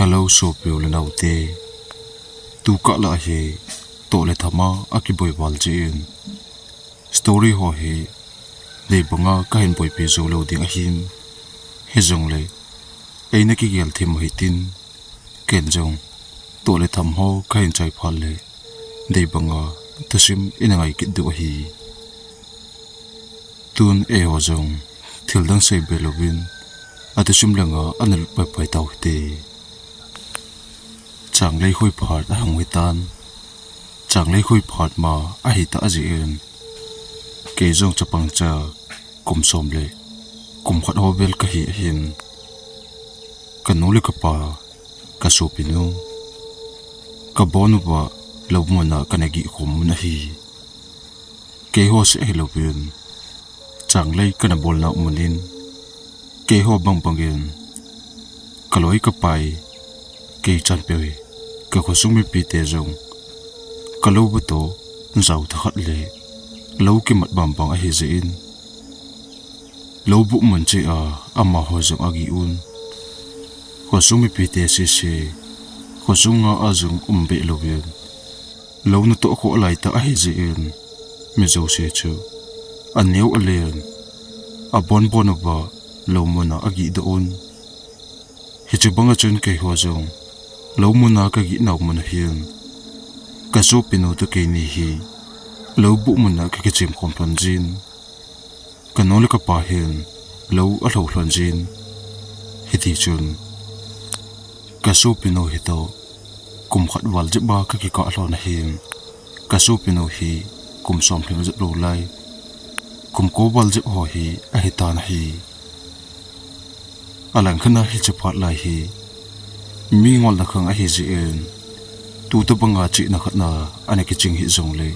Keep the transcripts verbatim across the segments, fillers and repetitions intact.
Hello, sopi u le naote. Tukah lah hi toh le tham a kiboi val jeh in story ho hi dei banga kahin boipi jou lou ding ahin. Hijongle eina kigel thim u hitin, ken jong toh le tham ho kahin chai phat le dei banga thusim ina ngai kit diu ahi. Tun eiho jong thil dang sei be louvin, athusim langa ana lut paipai tau hite. Changlei khoi phat ahung hitan. Changlei khoi phat ma ahitah jeh in, kei jong chapang cha kum som le kum khat ho vel kahi ahin. Kanu le kapa, kasopinu, kabon uva lou mun a kana gihkhom mun ahi. Keiho seh ahilouvin, changlei kana bolna mun in, keiho bangbangin, kaloi kapai, kei chanpeh hi, kakhosung mipite jong kalou uva toh jao thakhat le lou kimat bangbang ahijeh in, lou buh mun cheh a amaho jong agih un. Khosung mipite sese, khosunga jong um be louvin, lou natoh khoh laitah ahijeh in, mi jouse chu aneo alen, abonbon uva lou mun a agihdoh un. Hiche banga chun keiho jong lou mun a kagih nau mun ahin, kasopinu toh keini hi lou buh mun a kakichem khom lhon jin, kanu le kapa hin lou alhou lhon jin. Hitichun, kasopinu hitoh kum khat val jep a kakikah lhon ahin. Kasopinu hi kum som lhing jep lou lai, kum ko val jep ho hi ahitan ahi. Alangkhat a hiche phat lai hi mi ngolna khang ahijeh in, tutobanga chihna khat a ana kiching hih jongle,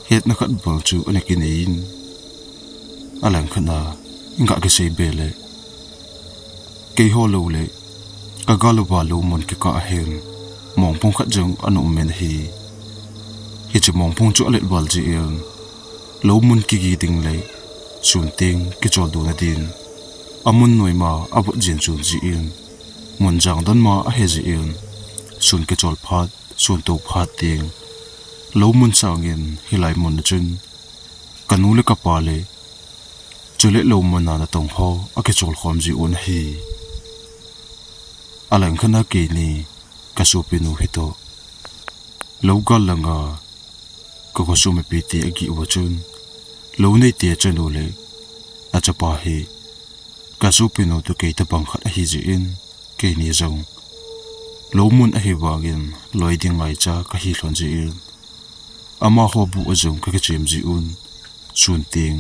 hetna khat bang chu ana kinei in, alangkhat a gah kisei be le, keiho lou le kagal uva lou mun kikah ahin, mongphung khat jong ana um in ahi. Hiche mongphung chu alet val jeh in, lou mun kigih ding le sun teng kichol dona din, amun noima avot jeng chun jeh in, mun jangdon ma ahijeh in, sun kichol phat, sun to phat teng, lou mun sangin hilai mun a chun kanu le kapa le chule lou mun a natong ho akichol khom ji un ahi. Alangkhat a keini kasopinu hitoh lou gal langa kakhosung mipite agih uva chun, lou neite achanu le achapa hi kasopinu toh kei tobang khat ahijeh in, keini jong lou mun ahivangin loi ding ngaicha kahi lhon jeh in, amaho buh a jong kakichem ji un. Sun teng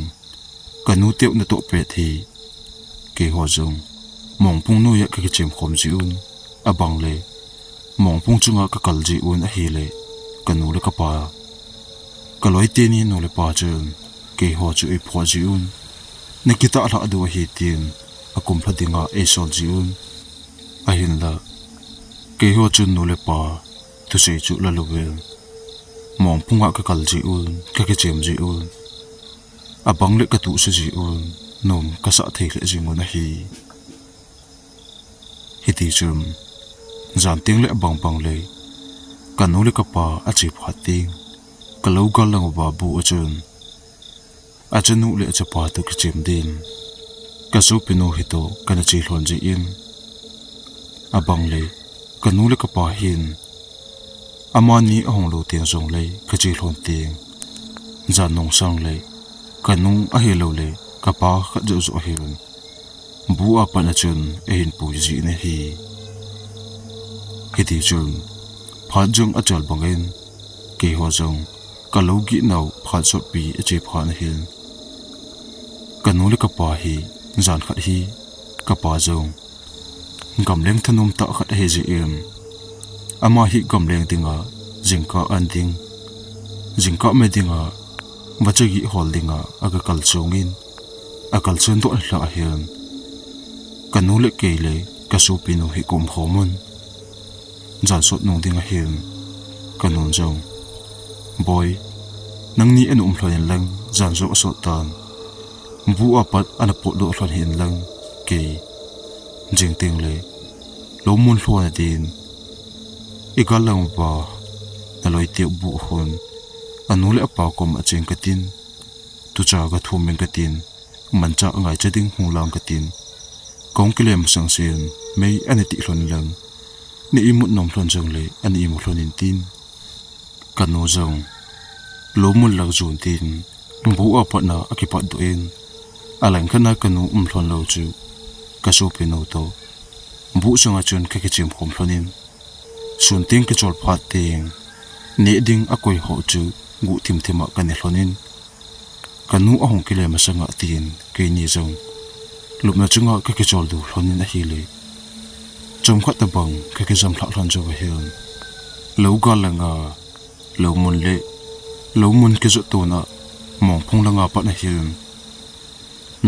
kanu teu natoh pet hi keiho jong mongphung noiya kakichem khom ji un. Abang le mongphung chunga kakal ji un ahile, kanu le kapa, kaloi teni nu le pa chun keiho chu eiphot ji un. Nakitah lhah diu ahi tin, akum lha dinga eisol ji un. Ahinla keiho chun nu le pa thusei chu la louvin, mongphunga kakal ji un, kakichem ji un. Abang le katuhsa ji un, nom kasah thei lheh jing un ahi. Hitichun, jan teng le abang bang le, kanu le kapa ache phat teng, kalou gal lang uva buh a chun, achanu le achapa toh kichem din, kasopinu hitoh kana che lhon jeh in, abang le, kanu le kapa hin, amani ahung lou teng jongle kache lhon teng, jan nung sang le, kanu ahilou le, kapa khat joh joh hin, bu a pat a chun eihin pui ji in ahi. Hitichun, phat jong achal bangin, keiho jong kalou gih nau phat sotpi ache phat ahin, kanu le kapa hi, jan khat hi, kapa jong gamleng thanom tah khat ahi jeh in, ama hi gamleng dinga jingkah an ding, jingkah me dinga vacha gih hol dinga aga kal chungin, akalson doh lhah ahin, kanu le kei le kasopinu hi kaum khom un. Jan sot nung ding ahin, kanun jong, Boi, nangni ana um lhon in lang, jan joh asot tan. Bu a pat ana potdoh lhon hih in lang, kei, jing teng le, Lou mun lhon a din, i gal lang uva, na loi teu bu hon, anu le apa koma cheng katin, tucha ka thum in katin, mancha ngai cha ding hung lang katin, kong kile masang sen, mei ani ti lhon lang, ni imut nom lhon jong le, ani imut lhon in tin. Ka nu jong, lou mun lang jun tin, bu a patna a kipat doh in, a lang khat na ka nu um lhon lou chu, ka sopinu toh, bu sunga chun ka kichim khom lhon in, sun ting kichol phat ting, neh ding a koi ho chu, guh thim thim a ka ne lhon in, ka nu ahung kile masang a tin, keini jong, lupna chunga ka kichol du lhon in ahile. Chomkhat tabang ka kijam lhah lhon jou ahin. Lou gal langa, lou mun le, lou mun kijot tona, mongphung langa pat ahin.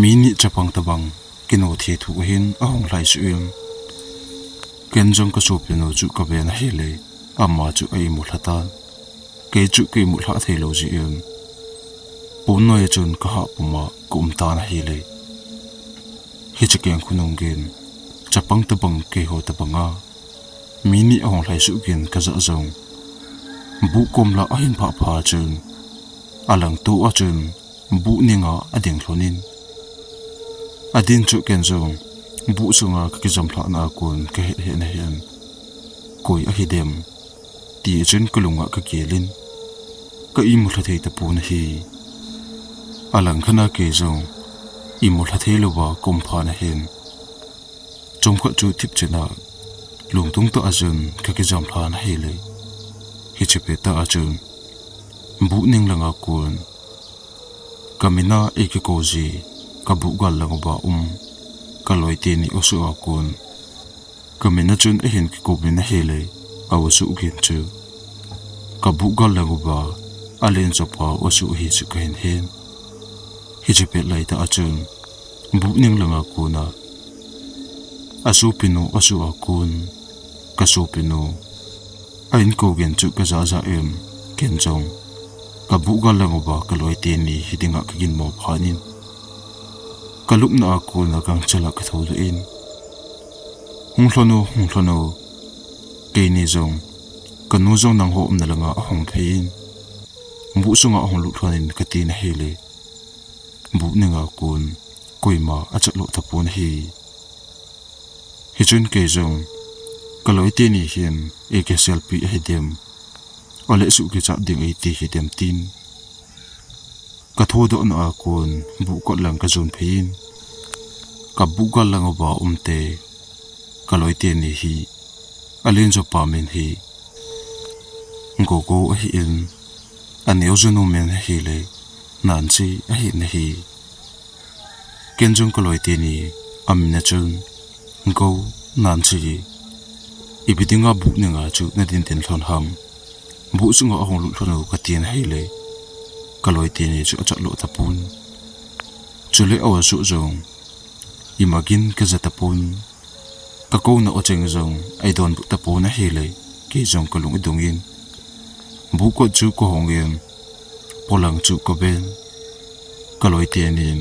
Mi ni chapang tabang, kinu thei thu ahin, ahung lhai suh in. Ken jong ka sopinu chu ka ven ahile, ama chu a imu lha tan. Kei chu ka imu lha thei lou jeh in. Pon noi a chun ka hah puma ka um tan ahile. Hiche keng khonung gin, chapang tabang keiho tabanga, mi ni ahung lhai suh gin ka jah jong, bu kom la ahin phah pha chun, a lang tua chun, bu ninga a ding lhon in. A din chu ken jong, bu sunga ka kijam lhah na a kon ka het het na hin. Koi ahi dem, ti chun ka lunga ka gel in. Ka imu lha thei tapon ahi. A lang khat na kei jong, imu lha thei louva ka um pha na hin. Chomkhat chu thipchet a, lungtung tah a chun ka kijam lha na hile. Hiche pet tah a chun, bu ning langa kon, ka min a ei kikou ji, ka bu gal lang uva um, ka loi teni u suh a kon. Ka min a chun ahin kikou min ahile, a u suh gin chu, ka bu gal lang uva, a len jopa u suh hi chu ka hin hen. Hiche pet lai tah a chun, bu ning langa kon a, a sopinu u suh a kon, ka sopinu, a inkou gin chu ka jah jah in, ken jong, ka bu gal lang uva ka loi teni hi dinga ka ginmo phat in. Ka lupna a kon a gangchel a ka thou doh in. Hung lhon u, hung lhon u. Keini jong, ka nu jong nangho umna langa ahung phei in. Bu sunga ahung lut lhon in ka ti na hile. Bu ninga kon, koima a chat lou tapon ahi. Hichun kei jong, ka loi teni hin, ei kiselpi ahi dem. Ole suh kichat ding ei ti hi dem tin. Ka thodoh na a kon, bu kot lang ka jon phei in. Ka bu gal lang uva um te, ka loi teni hi, a len jopa min hi. Gogo ahi in, a neo jonu min ahile, Nanchi ahi na hi. Ken jong ka loi teni, a min a chun, Go, Nanchi. Ipi dinga bu ninga chu na din din lhon ham. Bu sunga ahung lut lhon u ka ti na hile. Ka loi teni chu a chat lou tapon. Chule a u suh jong. Ima gin ka ja tapon. Ka kou na u cheng jong, a i donbut tapon ahile, kei jong ka lung i dong in. Bu kot chu ka hong in, polang chu ka ven. Ka loi tenin,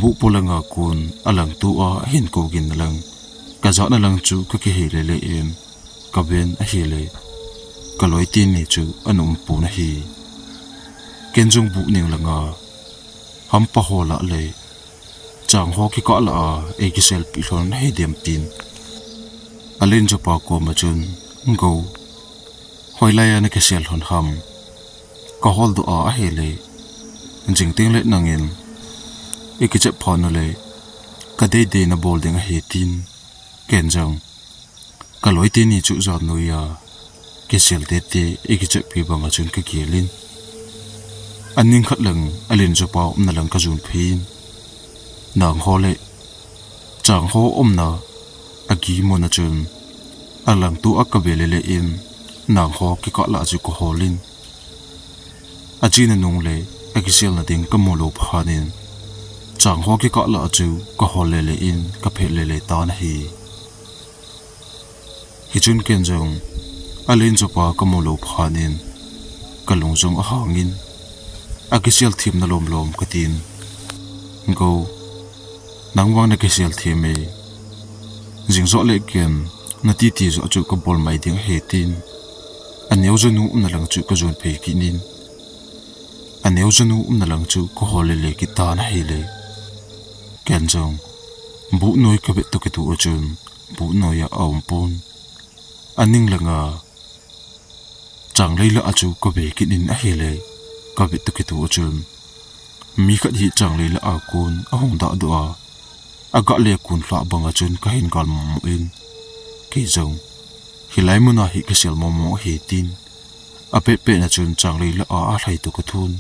bu polanga kon, a lang tua, a hin kou gin na lang. Ka jat na lang chu ka kihei lele in, ka ven ahile. Ka loi teni chu, a nom pon ahi. Ken jong bu ning langa, hampa ho lah le, chang ho kikah lah a, ei kiselpi lhon ahi dem tin. A len jopa koma chun, Go, hoilai a na kisel lhon ham. Ka holdoh a ahile, jing teng le nangin, i kichep phat u le, ka deidei na bol ding ahi tin, ken jong. Ka loi teni chu jan noiya, kisel tete, i kichep pi banga chun ka gel in. A ning khat lang, a len jopa umna lang ka jon phei in. Nang ho le, chang ho umna, a gi mun a chun, a lang tua ka ve lele in, nang ho kikah lah chu ka hol in. A china nung le, a kiselna ding ka mu lou phat in, chang ho kikah lah chu ka hol lele in, ka phet lele tan ahi. Hichun ken jong, a len jopa ka mu lou phat in, ka lung jong a hang in, a kisel thim na lom lom ka tin. Go, nang vang na kisel thim e. Jing joh le ken, Nati ti joh chu kabol mai ding ahi tin, aneo janu umna lang chu kajon phei kit in, aneo janu umna lang chu kahol lele kit tan ahile. Ken jong buh noi kavet toh kitoh a chun buh noi a aum pon, aning langa Changlei lah a chu kave kit in ahile, kavet toh kitoh a chun mi khat hi Changlei lah a kon ahung dah doh a, aga le kon lhah banga chun kahin gal momo in, kei jong hilai muna hi kisel momo ahi tin, apet pet na chun Changlei lah a alhai toh kathon.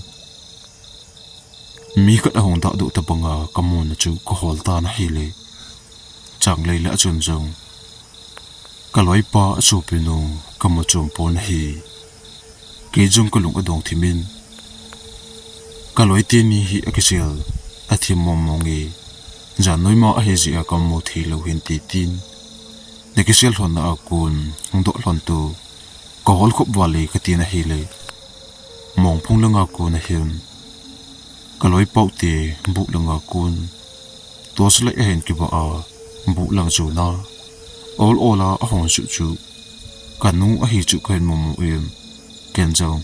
Mi khat ahung dah doh tobanga kamu na chu kahol tan ahile, Changlei lah a chun jong kaloipa asopinu kamu chom pon ahi. Kei jong kalung adong thim in, kaloi teni hi akisel athim mong mong e, jan noima ahi jeh a kamu thei lou hinte tin, nakisel lhon na a kon hung doh lhon toh kahol khop vale katin ahile, mongphung langa kon ahin, kaloipa u te buh langa kon torch light ahin kivah a, buh lang jona ol ol a ahung suh chu kanu ahi chu kahin mumu in, ken jong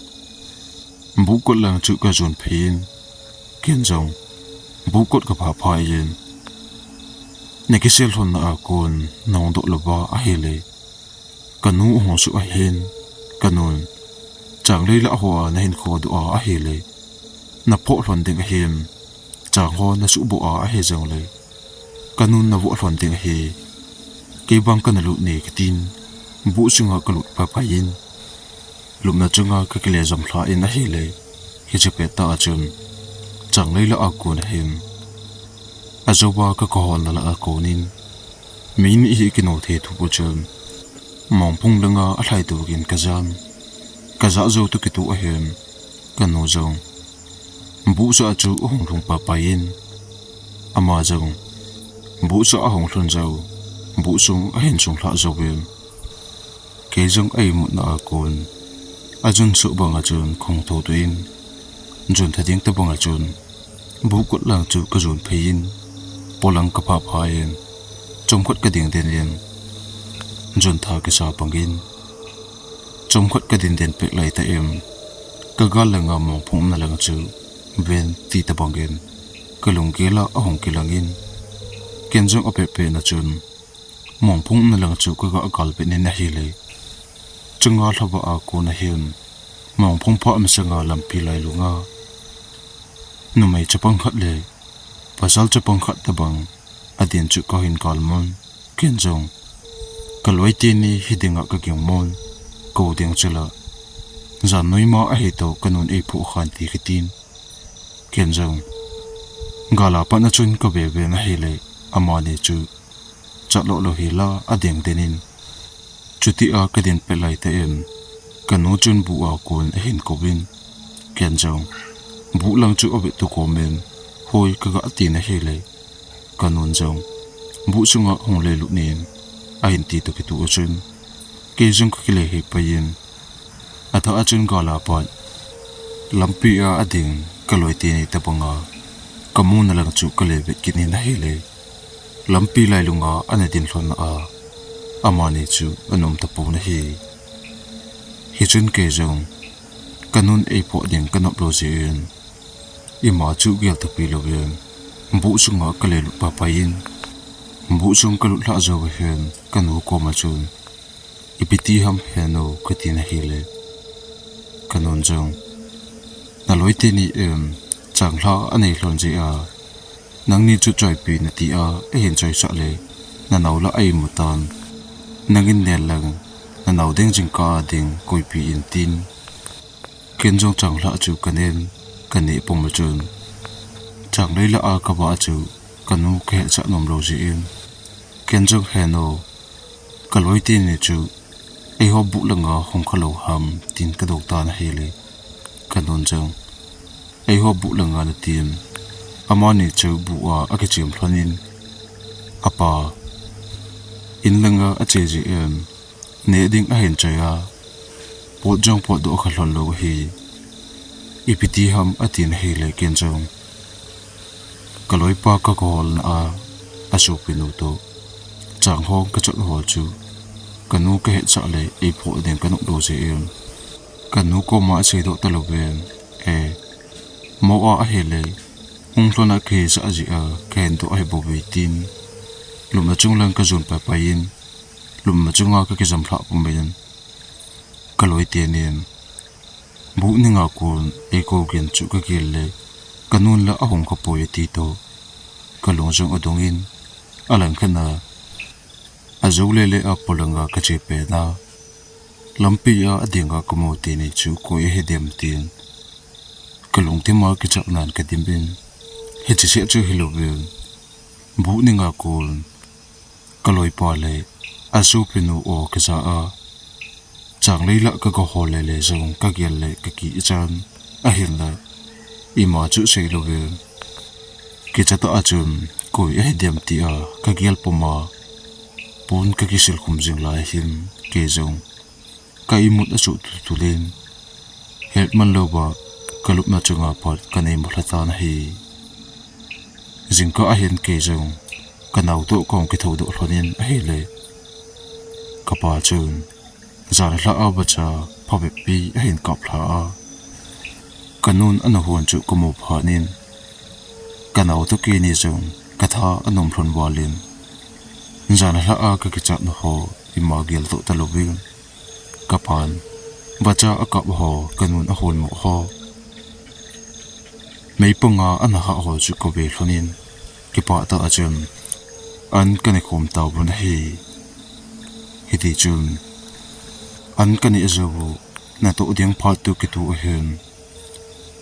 buh kot lang chu kajon phei in, ken jong buh kot kaphah phah in, nakisel lhon na a kon nahung doh louva ahile, kanu ahung suh ahin, kanun, Changlei lah hoa nahin khodoh a ahile, naphoh lhon ding ahin, chang ho nasuh boh a ahi jongle, kanun navoh lhon ding ahi. Kei vang kana lut ne katin, buh sunga kalut pai pai in, lupna chunga kakile jom lha in ahile, hiche pettah a chun Changlei lah a kon ahin, ajouva kakaholna lah a kon in, mi ni hi kino thei thup u chun, mongphung langa alhai toh in kajan, kajah jou toh kitoh ahin, kanu jong buhsa a chu ahung lhung pai pai in, ama jong buhsa ahung lhun jou, buh sung ahin sung lhah jouvin, kei jong a imutna a kon ajon suh banga chun kahung thoudoh in, jon tha ding tobanga chun buh kot lang chu kajon phei in, polang kaphah phah in, chomkhat kading den in, jon tha kisa bangin, chomkhat kading den pet laitah in, kagal langa mongphung umna lang chu ven ti tobangin, kalunggel a ahung kilang in, ken jong apet pet na chun mongphung umna lang chu kaga gal vet in ahile, chunga lhavah a kon ahin, mongphung phah masanga lampi lailunga numei chapang khat le pasal chapang khat tobang adin chu kahin kalmun, ken jong kaloi teni hidinga kagingmun, kou ding chula jan noima ahi toh kanun eiphoh khan ti katin, ken jong gal a pat na chun kave ven ahile, amani chu chat lou lou hila ading den in, chutia kadin pet laitah in, kanu chun buh a kon ahin kouvin, ken jong buh lang chu avet toh komin, hoi kaga tin ahile, kanun jong buh sunga hung lelut in, ahin ti toh kitoh a chun, kei jong kakile hei pai in, athah a chun gal a pat lampi a ading kaloi teni tobanga kamuna lang chu kale vet kit in ahile, lampi lailunga ana din lhon na a, amani chu ana um tapon ahi. Hichun kei jong kanun eiphoh ding kanop lou jeh in, ima chu gel tapi louvin, buh sunga kalelut pai pai in, buh sung kalut lhah jou ahin, kanu koma chun, ipi ti ham henu katin ahile, kanun jong, naloi teni in changlha anei lhon jeh a, nangni chu choipi nati a, ahin choisah le, nanao lah a imu tan, nangin nen lang, nanao ding jingkah a ding koipi in tin, ken jong changlha chu kanen, kaneh pum a chun, Changlei lah a kavah chu kanu kahetsah nom lou jeh in, ken jong henu, kaloi teni chu eiho buh langa hung kha lou ham tin kadong tan ahile, kanun jong, eiho buh langa natin, amani chu buh a akichem lhon in, apa in langa ache jeh in, neh ding ahin choi a, pot jong potdoh kha lhon lou ahi, ipi ti ham atin ahile, ken jong kaloipa kagaholna a, asopinu toh changhong kachot hol chu Kanu kahet sah le eiphoh ding kanop lou jeh in, kanu koma asei doh talou vin, e, mo a ahile, hung lhon a kahet sah jeh a kahin doh ahi bouve tin, lupna chung lang kajon paipai in, lupna chunga kakijam lhah pum in, kaloi tenin, buh ninga kon eikou gin chu kagel le, kanun la ahung khapoi ati toh, kalung jong adong in, alangkhat a, ajou lele a polanga kache pet a, lampi a adinga kamu teni chu koi ahi dem tin, kalungthim a kichapnan kadim in, hiche seh chu hilouvin, buh ninga kon, kaloipa le asopinu o kaja a, changlei lah kaga hol lele jong kagel le kakichan, ahinla, ima chu seilouvin, kicha tah a chun koi ahi dem tia kagel pum a, pon kakisil khum jing lai hin, kei jong ka imut asuh tultul in, hetman louva kalupna chunga pat kanei mu lha tan ahi. Jingkah ahin kei jong kanao toh kahung kithoudoh lhon in ahile, kapa chun, jan lha a vacha phabep pi ahin kap lha a, kanun ana hon chu kamu phat in, kanao toh keini jong katha anom lhon val in, jan lha a kakichat na ho ima geldoh talouvin, kapan vacha akap ho kanun ahon mo ho, meipanga ana hah ho chu kave lhon in, kipah tah a chun an kane khom tauvin ahi. Hitichun an kaneh jou u natoh ding phat toh kitu ahin,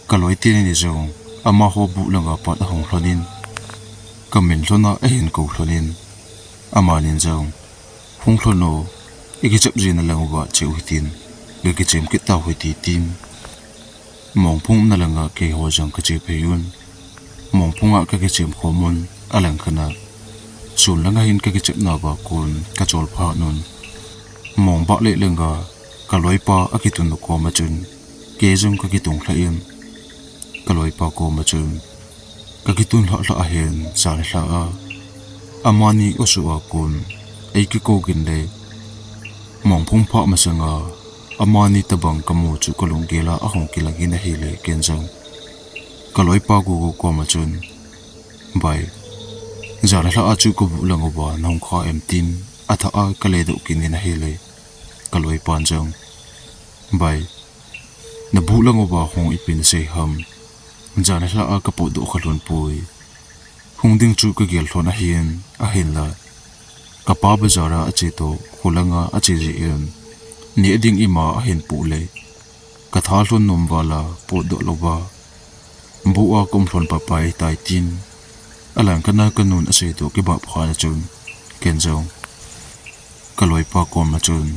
kaloi teni jong amaho buh langa pat ahung lhon in, kamin lhon a ahin kou lhon in, amanin jong, hung lhon o, ikichep jing na lang uva cheu hitin, kakichem kit tau hite tin, mongphung na langa keiho jong kache phei un. Mongphung a kakichem khom un, alangkhat a, sun langa hin kakichepna uva kon kachol phat un, mong bah leh langa kaloipa akitun u koma chun, kei jong kakitung lhah in, kaloipa koma chun kakitun lhah lhah ahin, jan lha a amani osuh a kon eikikou gin le, mongphung phah masanga amani tobang kamu chu kalunggel a ahung kilang in ahile, ken jong kaloipa gogo koma chun, Bai, jan lha a chu kabuh lang uva nahung kha em tin, athah a kaledoh kit in ahile, kaloipan jong, Bai, nabuh lang uva hung ipi nasei ham, jan lha a kapotdoh kha lhon poi. Hung ding chu kagel lhon ahin, ahinla, kapa bazar a ache toh kholanga ache jeh in, neh ding ima ahin poh le, katha lhon nom val a potdoh louva, buh a kaum lhon paipai tai tin, alangkhat a kanun asei toh kibah phat a chun, ken jong kaloipa koma chun,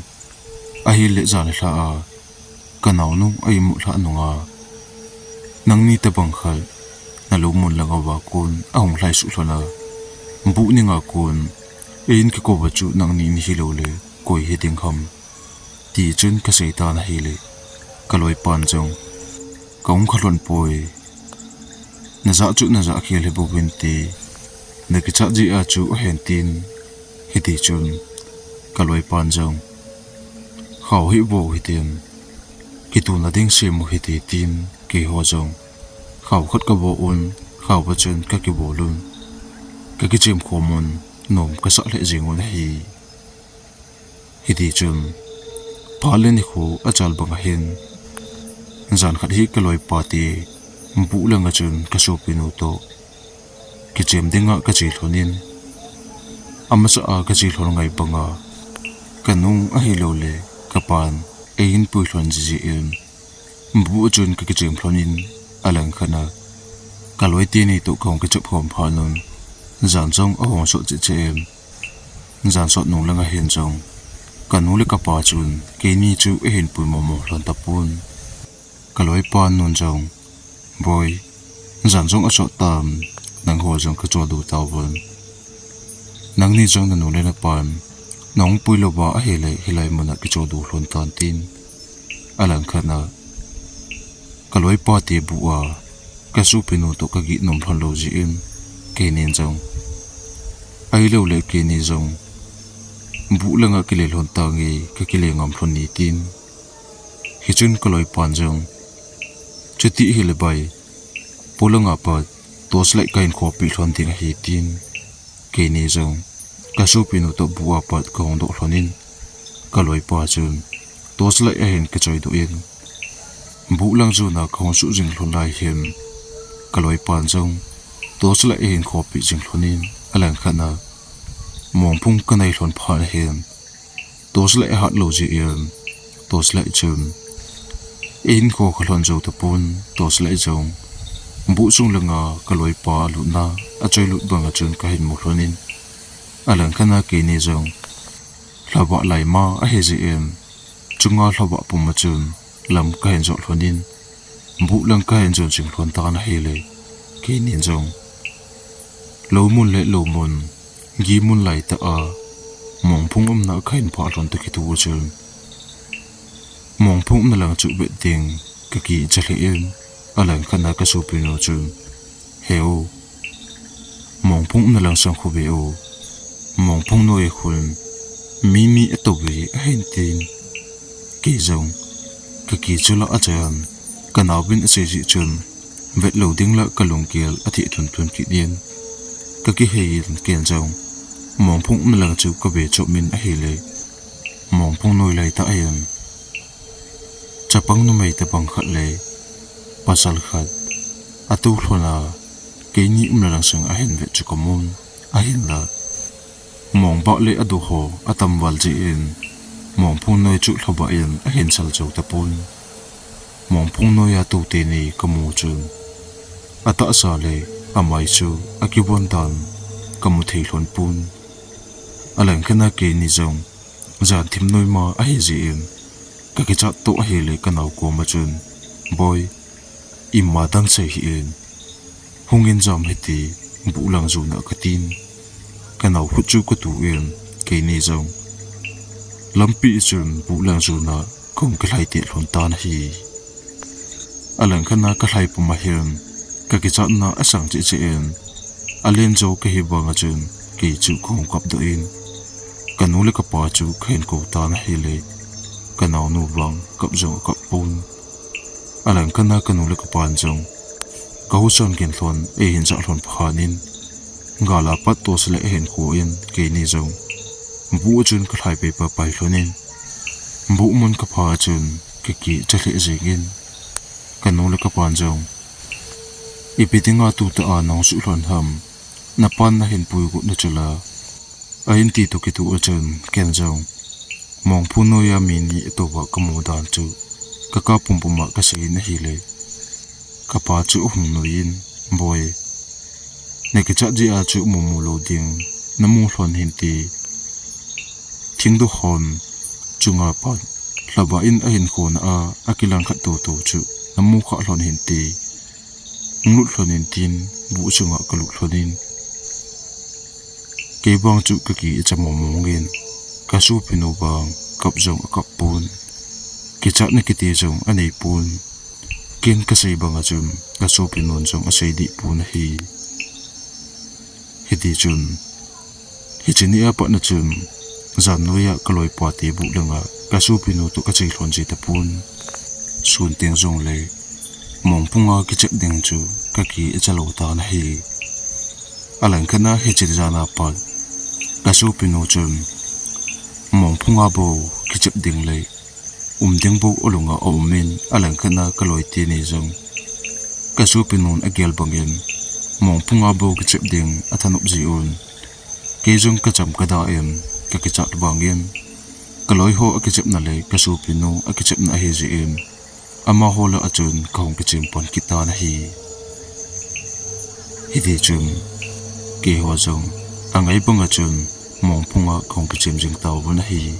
ahile jan lha a kanaonu a imut lhah nunga, nangni tobang khat nalungmon lang uva kon ahung lhaisuh lhon a, buh ninga kon eihin kikouva chu nangni nahilou le koi hiding ham, tichun kasei tan ahile, kaloipan jong, Kahung kha lhon poi, najah chu najah khel hibou vinte, nakichat jeh a chu ahen tin, hitichun, kaloipan jong, Khao hih vo hitin, kituna ding sem u hite tin, keiho jong khao khat kavo un, khao a chun kakibol un, kakichem khom un, nom kasah lheh jeng un ahi. Hitichun, phat le nikho achal bang ahin, jan khat hi kaloipa te buh langa chun kasopinu toh kichem dinga kache lhon in, amasa a kache lhon ngai banga, kanu ahiloule kapan eihin pui lhon jeh jeh in, buh a chun kakichem lhon in, alangkhat a kaloi teni toh kahung kichep khom phat un, jan jong ahung sot cheh cheh in, jan sot nung langa hin jong kanu le kapa chun keini chu eihin pui momo lhon tapon. Kaloipan nun jong, Boi, jan jong asot tam, nangho jong kachohdoh tauvin, nangni jong nanu le napan nahung pui louva ahile hilai muna kichohdoh lhon tan tin, alangkhat a kaloipa te buh a kasopinu toh kagih nom lhon lou jeh in, keinin jong, ahiloule keini jong Buh langa kile lhon tange, kakile ngam lhon e tin. Hichun kaloipan jong, chuti hile bai, polanga pat torchlight kahin khopi lhon ding ahi tin. Keini jong, kasopinu toh buh a pat kahung doh lhon in, kaloipa chun torchlight ahin kichoi doh in, buh lang jona kahung suh jing lhon lai hin, kaloipan jong torchlight ahin khopi jing lhon in, alangkhat a mongphung kanai lhon phat hin, torchlight ahat lou jeh in, torchlight chun eihin kho kha lhon jou tapon, torchlight jong buh sung langa kaloipa alutna, achoi lut banga chun kahin mu lhon in, alangkhat a keini jong lhavah lai ma ahi jeh in, chunga lhavah puma chun lam kahin jot lhon in, buh lang kahin jon jing lhon tan ahile, keini jong lou mun le lou mun, gi mun lai tah a mongphung umna kahin phah lhon toh kitoh chun, mongphung umna lang chu vet ding kakicha lheh in, alangkhat a kasopinu chun, He u, mongphung umna lang sang khu ve u, mongphung noi khun mi ni ato ve ahin tin. Kei jong kakicha lah a chun, kanaovin asei jeh chun, vet lou ding lah kalunggel atheh tuntun kit in, kakihei in ken jong mongphung umna lang chu kave chom in ahile, mongphung noi lai tah ahin, chapang numei tobang khat le pasal khat ato lhon a, keini umna lang sang ahin vet chu kamun, ahinla mong bah le ado ho atam val jeh in, mongphung noi chu lhavah in ahin sal jou tapon. Mongphung noi a to teni kamu chun, atahsa le amai chu akivon dan kamu thei lhon pon. Alangkhat a keini jong jan thim noima ahi jeh in, kakichat toh ahile kanao koma chun, Boi, ima dang sei hih in, hung in jam hite, buh lang jona katin. Kanao khut chu katu in, keini jong lampi chun buh lang jona kahung kilhai teh lhon tan ahi. Alangkhat a kalhai puma hin, kakichatna asang cheh cheh in, alen jo kahi vanga chun, kei chu kahung kap doh in, kanu le kapa chu kahin kou tan ahile, kanaonu vang kap jong akap pon. Alangkhat a kanu le kapan jong kahusan gin lhon, eihin jah lhon phat in, gal a pat torchlight ahin kho in, keini jong buh a chun kalhai pei papai lhon in, buh mun kapha a chun kakicha lheh jeng in, kanu le kapan jong, Ipi dinga tutah a nahung suh lhon ham, napan nahin puigot na chula, ahin ti toh kitoh a chun, ken jong mongphung noi a mi ni ato va kamu dan chu kakap pumpum a kasei in ahile, kapa chu ahung nui in, Boi, nakichat jeh a chu mumu lou ding namu lhon hinte, thingdoh hon chunga pat lhavah in ahin khona a, akilang khat toto chu namu kha lhon hinte, hung lut lhon in tin, buh chunga kalut lhon in, kei vang chu kakicha mong mong in, kasopinu vang kap jong akap pon, kichatna kiti jong anei pon. Ken kasei banga chun kasopinun jong asei deh pon ahi. Hitichun, hiche ni a pat na chun, jan noiya kaloipa te buh langa kasopinu toh kache lhon ji tapon. Sun teng jongle, mongphunga kichep ding chu kakicha lou tan ahi. Alangkhat a hiche jan a pat, kasopinu chun mongphunga bou kichep ding le um ding bou alunga aum in, alangkhat a kaloi teni jong kasopinun agel bangin, mongphunga bou kichep ding athanop ji un, kei jong kacham kada in, kakichat vangin, kaloiho akichepna le kasopinu akichepna ahi jeh in, amaho lah a chun kahung kichem pan kit tan ahi. Hitichun, keiho jong angai banga chun mongphunga kahung kichem jing tauvin ahi.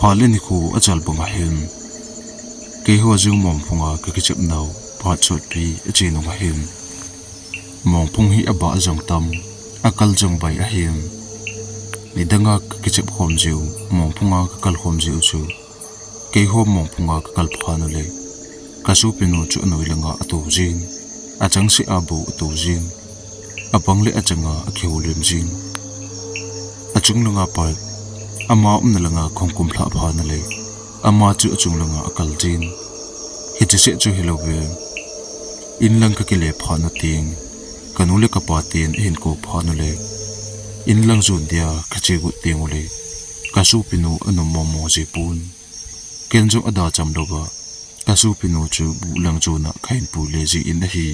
Phat le nikho achal banga hin, keiho jong mongphunga kakichep nau phat sotpi ache nunga hin, mongphung hi abah jong tam, akal jong bai ahin, nidanga kakichep khom jiu, mongphunga kakal khom jiu chu, keiho mongphunga kakal phat uleh, kasopinu chu anoi langa ato jin, achangseh a bou ato jin, abang le achanga akihoulim jin. Achung langa pat, ama umna langa khongkum lhah phat na le, ama chu achung langa akal jin. Hiche seh chu hilou ve. In lang kakile phat na teng, kanu le kapa ten ahin kou phat na le, in lang jon dia kache got teng ule, kasopinu anom mong mong ji pon. Ken jong ada cham louva, kasopinu chu buh lang jona kahin pui le jin ahi.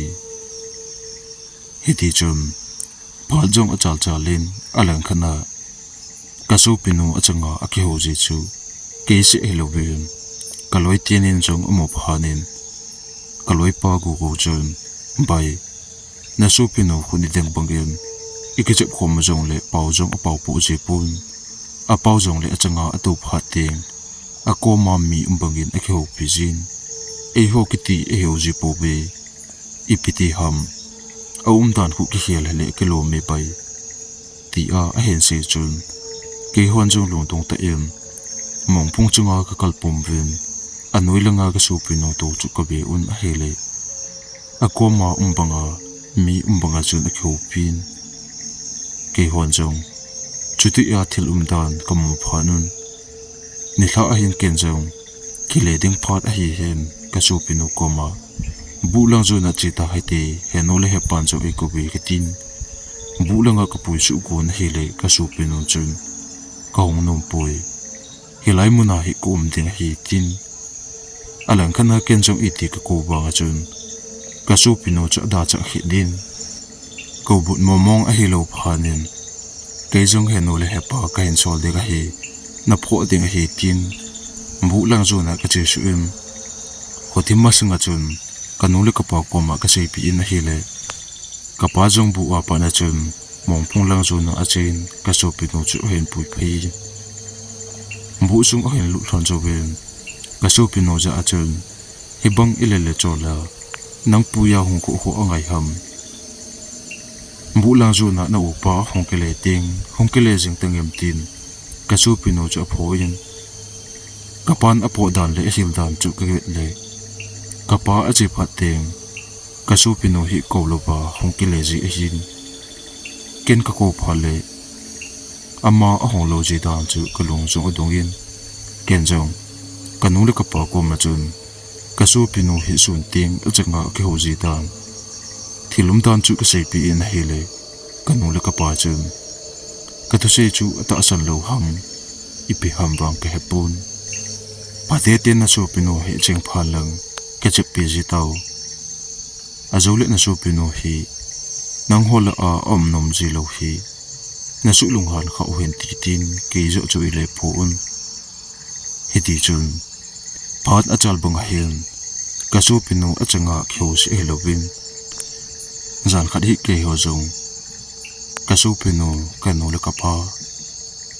Hiti chun, phat jong achal chal in, alangkhat na, kasopinu achanga akihou ji chu, kei seh hilou ve, kaloi tenin jong amu phat in, kaloipa Gugu chun, Bai, nasopinu khun ideng bangin, ikichep khom jongle pao jong apao poh ji pon, apao jongle achanga atou phat teng, akoma mi um bangin akihoupi jin. Eiho kiti eihou ji pouve. Ipi ti ham. Aumdan khu kikhel hile kilom e bai, tia ahin sei chun, keihon jong lungdong tah in, mongphung chunga kakal pum uvin, anoi langa kasopinu toh chu kave un ahile, akoma um banga, mi um banga chun akihoupin. Keihon jong, chutia thil umdan kamu phat un, nilhah ahin ken jong, kile ding phat ahi hen, kasopinu koma, buh lang jona che tahite, henu le hepan jong eikouve katin. Buh langa kapui suh gon ahile, kasopinu chun, kahung nom poi. Hilai muna hi kaum ding ahi tin. Alangkhat na ken jong iti kakou vanga chun, kasopinu chu ada chah khit din. Koubut mong mong ahilou phat in, kei jong henu le hepa kahin sol ding ahi, naphoh ding ahi tin, buh lang jona kache suh in, khothim masanga chun, kanu le kapa koma kaseipi in ahile, kapa jong buh a pat na chun, mongphung lang jona achen, kasopinu chu ahin pui phei in. Buh sung ahin lut lhon jouvin, kasopinu jah a chun, hibang ile le chol a, nang puiya hung khoh khoh angai ham. Buh lang jona na upa hung kile teng, hung kile jing tangem tin, kasopinu chu aphoh in, kapan apoh dan le ahil dan chu kavet le, kapa ache phat teng, kasopinu hi kou louva hung kile ji ahin. Ken kakou phat le, ama ahung lou ji dan chu kalung jong adong in. Ken jong, kanu le kapa koma chun, kasopinu hi sun teng achanga akihou ji dan, thil umdan chu kaseipi in ahile, kanu le kapa chun, kathusei chu atahsan lou ham, ipi ham vang kahepon. Phatechan ten nasopinu hi cheng phat lang, kachepi ji tau. Ajoule nasopinu hi, nangho lah a aum nom ji lou hi, nasuhlunghan kha uhen titin, kei joh chu eile phoh un. Hiti chun, phat achal bang ahin, kasopinu achanga kihou seh hilouvin, jan khat hi keiho jong, kasopinu, kanu le kapa,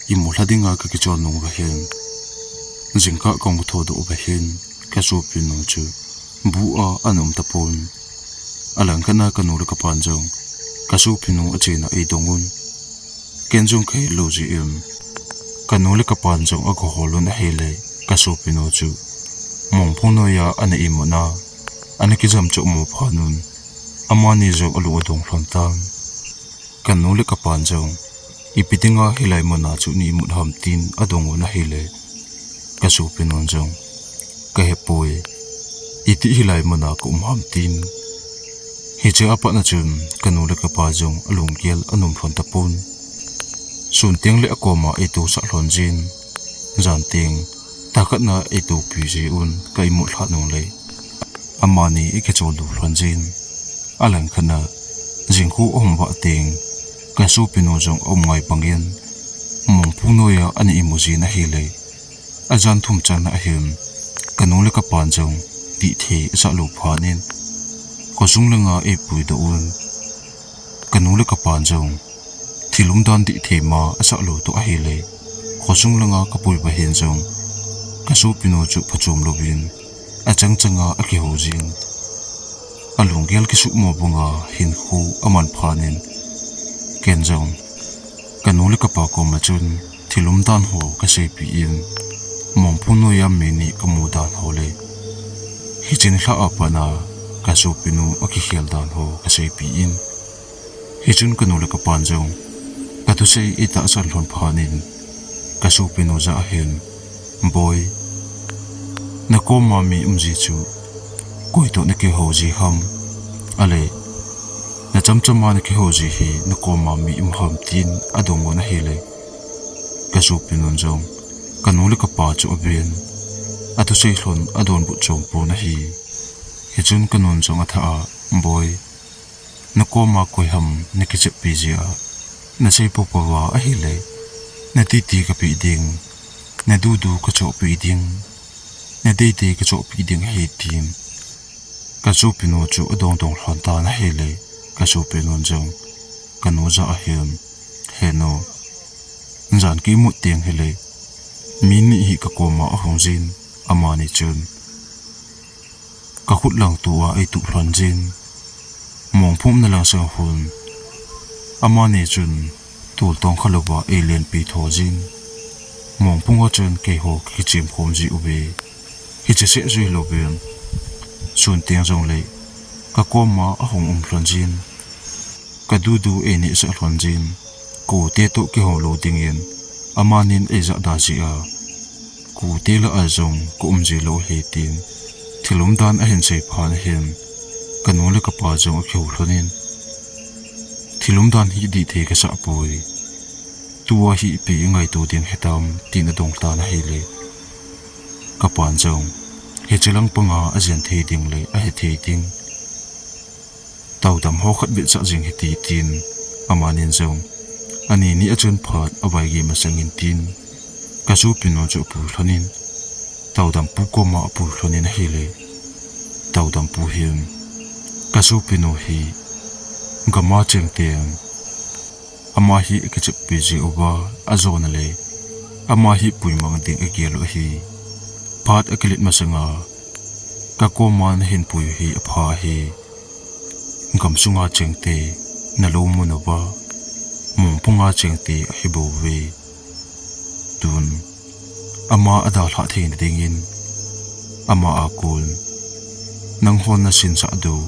imu lha dinga kakichol nung uva hin, jingkah kahung thoudoh uva hin, kasopinu chu buh a ana um tapon. Alangkhat na kanu le kapan jong, kasopinu achena eidong un. Ken jong kahet lou jeh in, kanu le kapan jong agahol un ahile, kasopinu chu mongphung noiya ana imut a, ana kijam chohmo phat un, amani jong alung adong lhon tan. Kanu le kapan jong, ipi dinga hilai muna chu na imut ham tin adong un ahile, kasopinu jong, kahepoi, iti hilai muna kaum ham tin. Hiche a pat na chun, kanu le kapa jong alunggel ana um lhon tapon. Sun teng le akoma eitousah lhon jin, jan teng, tha khat na eitoupi ji un, ka imut lhah nung le, amani eikichol doh lhon jin. Alangkhat na, jingkah ahung vah teng, kasopinu jong aum ngai bangin, mongphung noiya ana imu jin ahile, ajan thum channa ahin, kanu le kapan jong, dihthei asah lou phat in, khosung langa eipuidoh un. Kanu le kapan jong, thil umdan dihthei ma asah lou toh ahile, khosung langa kapui uva hin jong, kasopinu chu phachom louvin, achang changa akihou jin. Alunggel kisuhmo banga hinkho aman phat in, ken jong, kanu le kapa koma chun, thil umdan ho kaseipi in, mongphung noiya mi ni kamu dan ho le, hiche nilhah a pat na, kasopinu akikhel dan ho kaseipi in. Hichun kanu le kapan jong, Ka thusei eitahsan lhon phat in, ka sopinu jah a hin, Boi, na koma mi um ji chu koi toh na kihou ji ham? Ale, na chamchama na kihou ji hi na koma mi um ham, tin adong un ahile, ka sopinun jong ka nu le ka pa chu aven, athusei lhon adonbut chom pon ahi. Hichun ka nun jong athah a, Boi, na koma koi ham na kicheppi jia, na sei popo va ahile, na titi ka pe ding, na dudu ka chohpi ding, na deidei ka chohpi ding ahi, tin ka sopinu chu adongdong lhon tan ahile, ka sopinun jong ka nu jah a hin, He nu, jan ka imut teng hile, mi ni hi ka koma ahung jin, amani chun ka khut lang tua eituh lhon jin, mongphung umna lang sang a hin amani chun tol tong kha louva eilenpi tho jin, mongphung a chun keiho ka kichem khom ji uve. Hiche seh jui louvin, sun teng jongle ka koma ahung um lhon jin, ka dudu einehsah lhon jin, ka u te toh kihou lou dingin amanin eijah da jia, ka u te lah a jong ka um ji lou ahi, tin thil umdan ahin sei phat in ahin, ka nu le ka pa jong akihou lhon in, Thil umdan hi dih thei ka sah poi, tua hi ipi ingaito ding hitam, tin adong tan ahile, ka pan jong, Hiche lang panga ajen thei ding le ahe thei ding taodam ho khat vetsah jing hite, tin amanin jong ani ni a chun phat avaigei masangin, tin ka sopinu chu apui lhon in, taodam pu koma apui lhon in ahile, taodam pu hin, Ka sopinu hi gam a cheng teng, ama hi akicheppi ji uva, ajona le ama hi puimang ding agel u ahi. Phat akilet masanga ka koma nahin pui u hi apha ahi. Gam sunga chengte nalou mun uva, mongphunga chengte ahi bouve. Tun ama adalhah theina dingin, ama a kon nanghon nasinsah diu,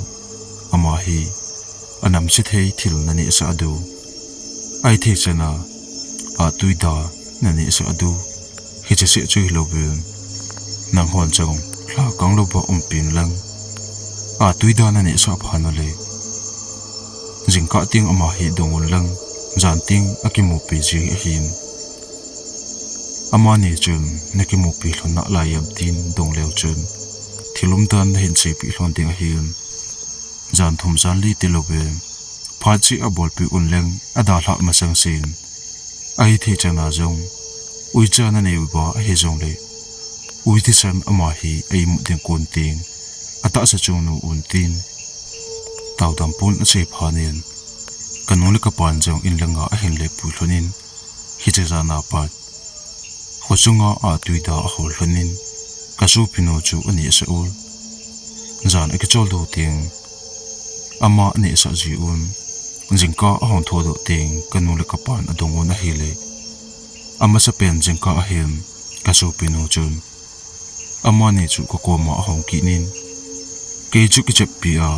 ama hi anamse thei thil nanehsah diu, ahithei chana atui da nanehsah diu, hiche seh chu hilouvin, nanghon jong lhakang louva umpin lang, atui da nanehsah phat uleh, jingkah teng ama hi dong un lang, jan teng akimupi ji ahin. Amani chun nakimupi lhon nalai em tin dong leu chun, thil umdan nahin seipeh lhon ding ahin. Jan thum jan li tilouvin, phat cheh a bolpi un lang adalhah masang sen, ahithei chana jong uicha nanei uva ahijongleh, ui thisan ama hi eimut ding kon teng atahsa chungnu un tin, taodam pun asei phat in, kanu le kapan jong in langa ahin lepui lhon in, hiche jan a pat khosunga atui da ahol lhon in, kasopinu chu anehsah un. Jan akicholdo teng ama anehsah ji un, jingkah ahung thodoh teng kanu le kapan adong un ahile, amasapen jingkah ahin kasopinu chun amani chu kakoma ahung kit in, kei chu kicheppi a,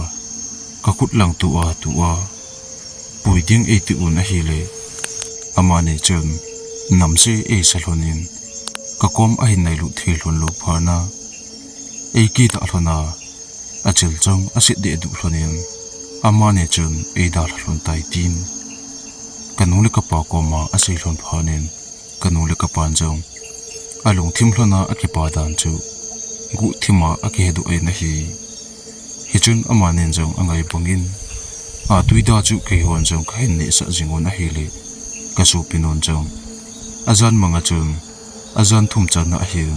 kakhut lang tua tua pui ding eiti un ahile, amani chun namse eisa lhon in, kakom ahin nailut thei lhon lou phat a, eikitah lhon a, achil chang aset dehduh lhon in, amani chun eidalha lhon tai tin, kanu le kapa koma asei lhon phat in, kanu le kapan jong alungthim lhon a akipa dan chu guhthim a akihedoh in ahi. Hichun amanin jong angai bangin, atui da chu keihon jong kahin nehsah jing un ahile, kasopinun jong ajan manga chun ajan thum channa ahin,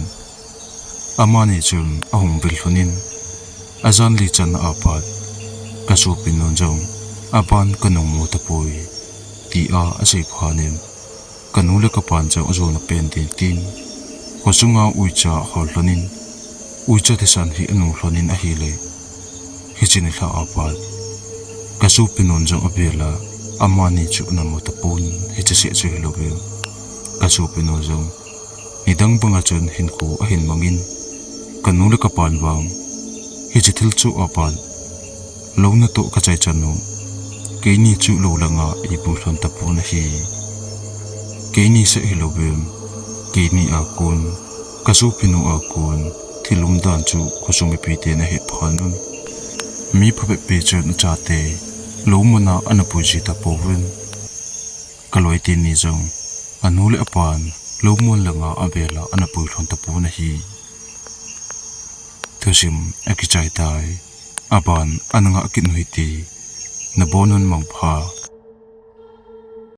amani chun ahung vil lhon in, ajan li channa a pat kasopinun jong aban kanung mu tapoi, tia asei phat in, kanu le kapan jong ajona pen ding tin, khosunga uicha ahol lhon in, uicha thisan hi anu lhon in ahile, hiche nilhah a pat kasopinun jong avel a, amani chu ana mu tapon, hiche seh chu hilouvin, kasopinu jong nidang banga chun hinkho ahin mangin, kanu le kapan vang hiche thil chu a pat lou natoh kachai chan u, keini chu lou langa eipui lhon tapon ahi. Keini seh hilouvin, keini a kon, ka sopinu a kon, thil umdan chu khosung mipiten ahet phat un. Mi phabep chun achate lou mun a ana pui ji tapouvin. Ka loi teni jong, anu le apan lou mun langa avel a ana pui lhon tapon ahi. Thusim akichai tai, aban ana ngah kit u hite, nabonun mangpha.